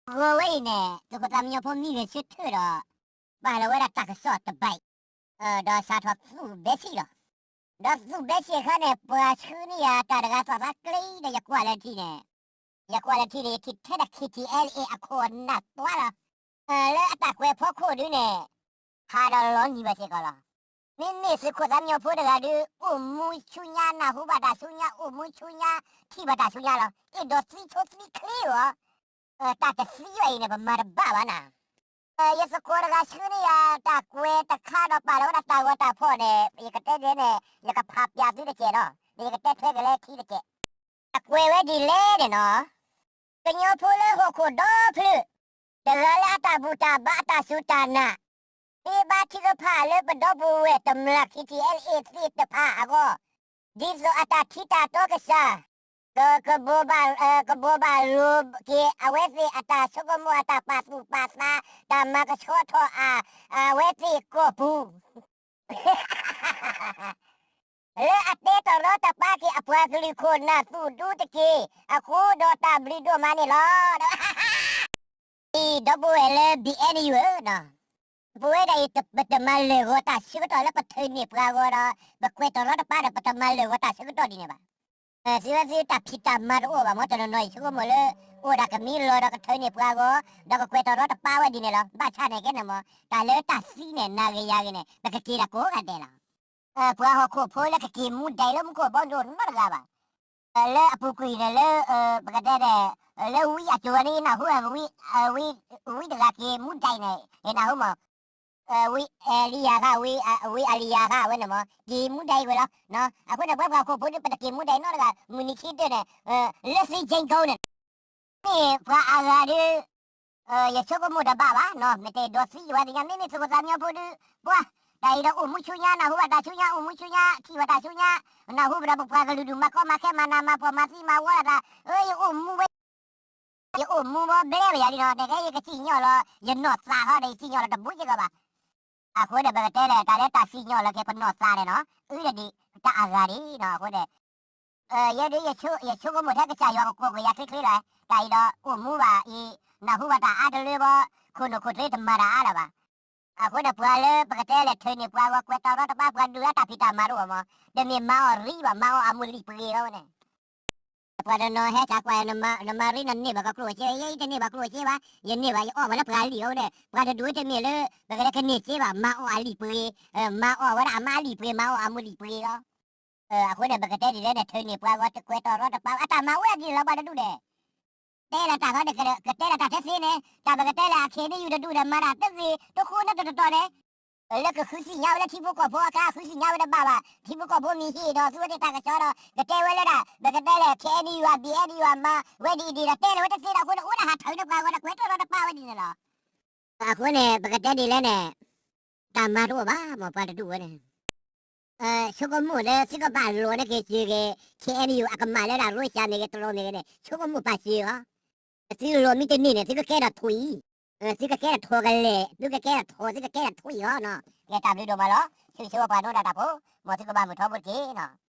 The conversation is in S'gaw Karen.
အဂီၤဝဲအံၤန့ၣ် သုးခိၣ်သးမံညီဖိမံဂဲၤဆၢထၢၣ်ဒီး ပာ်လီၤဝဲဒၣ်တၢ်ကစီၣ်တဘၣ်အံၤ, ဒီးစးထီၣ်သူၣ်ဘဲဆံလီၤ. ဒီးသူၣ်ဘဲဆံအခါန့ၣ် ပှၤဆှၢန့ၢ်ယၤတၢ်တဂၤသီၣ်သးကျ့ဒီး ယကွၢ်လၢထံန့ၣ်, ယကွၢ်လၢထံန့ၣ် ယထံၣ်ထဲဒၣ် K T L A အခိၣ်အနၢ်သွါလီၤ. လၢအတၢ်ကွဲးဖီခိၣ်ဒုန့ၣ် ဖးဒီးလီၤနံၤဘၣ်စ့ၢ်ကီးလီၤ. မ့မ့ၢ်သုးခိၣ်သးမံညီဖိတဂၤဒု အိၣ်မူဆူညါ နၢ်ဟူဘၣ်တၢ်ဆူညါ အိၣ်မူဆူညါ ထံၣ်ဘၣ်တၢ်ဆူညါလီၤ. အဲၣ်ဒိးသံဆိသံချ့အီၤ, တၢ်တသံဘၣ်အံၤန့ၣ် ပမၤတဘၣ်ဘၣ်နၤ. ယသကိးတဂၤဆှၢန့ၢ်ယၤတၢ်ကွဲးတခါဒီးပာ်လီၤဝဲဒၣ်တၢ်ဂီၤတၢ်ဖီၣ်န့ၣ် ယကတဲဒ်န့ၣ် ယကဖးပျးသုတကဲးဒီး ဒီးယကတဲထွဲက့ၤလၢခံတကဲး. တၢ်ကွဲးဝဲဒ်လဲၣ်န့ၣ်နီၤ, ကညီဖိလၢဟီၣ်ခိၣ်ဒီဖျၢၣ် တဂၤလၢအတၢ်ဘူၣ်တၢ်ဘါအတၢ်စူၢ်တၢ်နာ် မ့ၢ်ဘါထုကဖၣ်လၢပဒီပုၢ်ဝဲၢ်တမျၢ် K T L A သ့ၣ်တဖၣ်အဂီၢ်, ဒ်သိးအတၢ်ထံတၢ်တီကစၢ် က, ကဘိးဘၣ်, ကဘိးဘၣ်လိၤက့ၤအဝဲသ့ၣ်အတၢ်ဆိကမိၣ်အတၢ်ပာ်သူၣ်ပာ်သး တၢ်မၤကဆှီထီၣ်အ, အဝဲသ့ၣ်ကီၢ်ပူၤ လၢအတဲတရီတပါက့ၤအပှၤကလုာ်ခိၣ်နၢ်သူၣ်ဒူတက့ၢ်. အဃိဒီးတၢ်ဘျုးဒိၣ်မးန့ၣ်လီၤ. ဒီပုၢ်ဝဲၢ်လၢ B N U ဧၢ, ပဝဲဒၣ်အံၤ ပတမၤလၢာ်ဂီၤတၢ်ဆၢကတီၢ်လၢပထၢန့ၢ်ပှၤဂီၤဒီး ပကွဲးတရီတပါဒီး ပတမၤလၢာ်ဂီၤတၢ်ဆၢကတီၢ်ဒ်န့ၣ်ဘၣ်. သုဝဲသုတၢ်ဖံးတၢ်မၤတအိၣ်ဘၣ် မ်တနီၤနီၤအံၤဆိကမိၣ်လၢ အိၣ်ဒၣ်ကမံလီၤဒီးကထၢန့ၢ်ပှၤဂီၤ ဒီးကကွဲးတရီတပါဝဲဒ်န့ၣ်လီၤ. ဘၣ်ဆၣ်န့ၣ်ကဲန့ၣ်မ့ၢ် တၢ်လၢတၢ်သံန့ၣ် နၤဂ့ၤယၤဂ့ၤန့ၣ် ပကက့ၤတၢ်ကိးဂၤဒဲးလီၤ. ပှၤဟီၣ်ခိၣ်ဖိလၢကက့ၤမူဒဲးလၢမူခိၣ်ဘီဒိၣ်နီတဂၤဘၣ်. လၢအပူၤကွံာ်န့ၣ်လၢ ပကတဲဒဲး လၢဝံအစိၤန့ၣ် နၢ်ဟူ ဝံတဂၤက့ၤမူဒဲးန့ၣ် နၢ်ဟူမး ဝံအလံယၤဃၣ်, ဝံအလံယၤဃၣ်ဝဲန့ၣ်မး က့ၤမူဒဲးဝဲလီၤ. အဃိန့ၣ် ပဝဲပှၤဟီၣ်ခိၣ်ဖိဒု ပတက့ၤမူဒဲးနီတဂၤ မုၢ်နံၤခံဒၢးန့ၣ် လၢသ့ကၠ့ကိန့ၣ် မ့ၢ်ပှၤအဂၤဒု ယဆိကမိၣ်တဘၣ်ဘၣ်, မ့ၢ်တအဲၣ်ဒိးသံယဝဲသ့ၣ်ညါ မ့မ့ၢ်သုးခိၣ်သးမံညီဖိဒု ပှၤ တၢ်အံၤဒီးအိၣ်မူဆူညါ နၢ်ဟူဘၣ်တၢ်ဆူညါ အိၣ်မူဆူညါ ထံၣ်ဘၣ်တၢ်ဆူညါ နၢ်ဟူဘၣ်ဒီးပပှၤကလုာ်ဒူၣ်မၤကီမၤခဲမၤနးမၤဖှီၣ်မၤသံမၤဝီလိာ်သး အၢ ယအိၣ်မူဝဲ ယအိၣ်မူဘီဘျဲဝဲယၤလံနီၤ နကဲယကစံၣ်ညီၣ်လီၤ ယနီၢ်သးဟီဒီး ယစံၣ်ညီၣ်လီၤတဘူးစ့ၢ်ကီးဘၣ်. အဃိန့ၣ် ပကတဲလဲၣ် တၢ်လၢတၢ်စံၣ်ညီၣ်လီၤက့ၤပနီၢ်သးန့ၣ်နီၤ အုဒဒံးတၢ်အဂၤဒံးနီၤ အဃိန့ၣ် ယဲဒု ယဆိကမိၣ်ထဲကစၢ်ယွၤကကိးကယၤချ့ချ့လီၤ တၢ်အံၤဒီးအိၣ်မူဘၣ်အံၤ နၢ်ဟူဘၣ်တၢ်အါတလၢဘီ ခိၣ်နူာ်ခိၣ်သ့တမၤတၢ်အါလၢၤဘၣ်. အဃိန့ၣ် ပှၤလၢပကတဲလဲၣ် ထၢန့ၢ်ပှၤဂီၤ ကွဲးတရီတပါ ပှၤဒုးလၢတၢ်ဖံးတၢ်မၤတအိၣ်မး, တမ့ၢ်မၤအီၣ်ရံဘၣ် မၤအီၣ်အမုၢ်လံၣ်ပှ့ၤလီၤဝဲန့ၣ်. ပှၤတနီၤဟဲစးကွၢ် နမၤရံနန့ၢ်ဘၣ်ကကျိၣ်စ့ ယဲအံၤတန့ၢ်ဘၣ်ကျိၣ်စ့ဘၣ်, ယန့ၢ်ဘၣ်ယအီၣ်ဘၣ်လၢပှၤလံၣ်အီၤဝဲန့ၣ် ပှၤတဒူၣ်တမ့ၢ်လၢ ပကတဲကန့ၢ်စ့ဘၣ် မၤအီၣ်အလံၣ်ပှ့ၤ, မၤအီၣ်ဝဲဒၣ်အမါအလံၣ်ပှ့ၤ မၤအီၣ်အမုၢ်လံၣ်ပှ့ၤလီၤ. အဃိန့ၣ် ပကတဲဒ်လဲၣ်န့ၣ် ထၢန့ၢ်ပှၤဂီၤ ကွဲးတရီတပါ အတၢ်မၤဝဲဒ်န့ၣ်လီၤ ပှၤတဒူၣ်န့ၣ် တဲလီၤတၢ်ခီန့ၣ် ကတဲလီၤတၢ်ထဲသ့န့ၣ် တၢ်ပကတဲလၢအခဲအံၤန့ၣ် ယူၤတဒူၣ်ဒီးမၤတၢ်တဂ့ၤ တဃိန့ၣ်တတီၤန့ၣ် လၢကဃုသ့ၣ်ညါဝဲလၢထံဖိကီၢ်ဖိအခါ ဃုသ့ၣ်ညါဝဲတဘၣ်ဘၣ် ထံဖိကီၢ်ဖိမ့ၢ်ဟ့ၣ်ဒီးသူဝဲသ့ၣ်တၢ်ကစီၣ်ဒီး ကတဲဝဲလၢဒၣ် ပကတဲလၢ K N U အ B N U အမၤဝဲဒ်အံၤဒ်ဒီး တဲလီၤဝဲတသ့ဒီးအဃိန့ၣ် အိၣ်ဒၣ်ဟးထၢန့ၢ်ပှၤဂီၤဒီးကွဲးတရီတပါဝဲဒ်န့ၣ်လီၤ. အဃိန့ၣ် ပကတဲဒ်လဲၣ်န့ၣ် တၢ်မၤတအိၣ်ဘၣ် မ့ၢ်ပှၤတဒူၣ်ဝဲန့ၣ် ဆိကမိၣ်လၢသုကဘၣ်လီၤန့ၢ်က့ၤစၢၤက့ၤ K N U အကမၣ်လၢဒၣ် ရၢရှၢၣ်မ့ၢ်ဂ့ၤ တရီမ့ၢ်ဂ့ၤန့ၣ် ဆိကမိၣ်ပာ်စၢၤအီၤ, သုလီၤမံတန့ၢ်န့ၣ် သုကကဲထီၣ်ထွံၣ်, သုကကဲထီၣ်ထီၣ်ကလဲာ် သုကကဲထီၣ်ထီၣ် သုကကဲထီၣ်ထွံၣ်အီၤနီၤ. ကဲတၢ်ဘျုးဒိၣ်မးလီၤ. ဆၢဂ့ၤဆၢဝါပှၤဒိၣ်တၢ်တၢ်ဖိ, မ်သုကဘၣ်မုာ်ထီဘိတက့ၢ်နီၤ.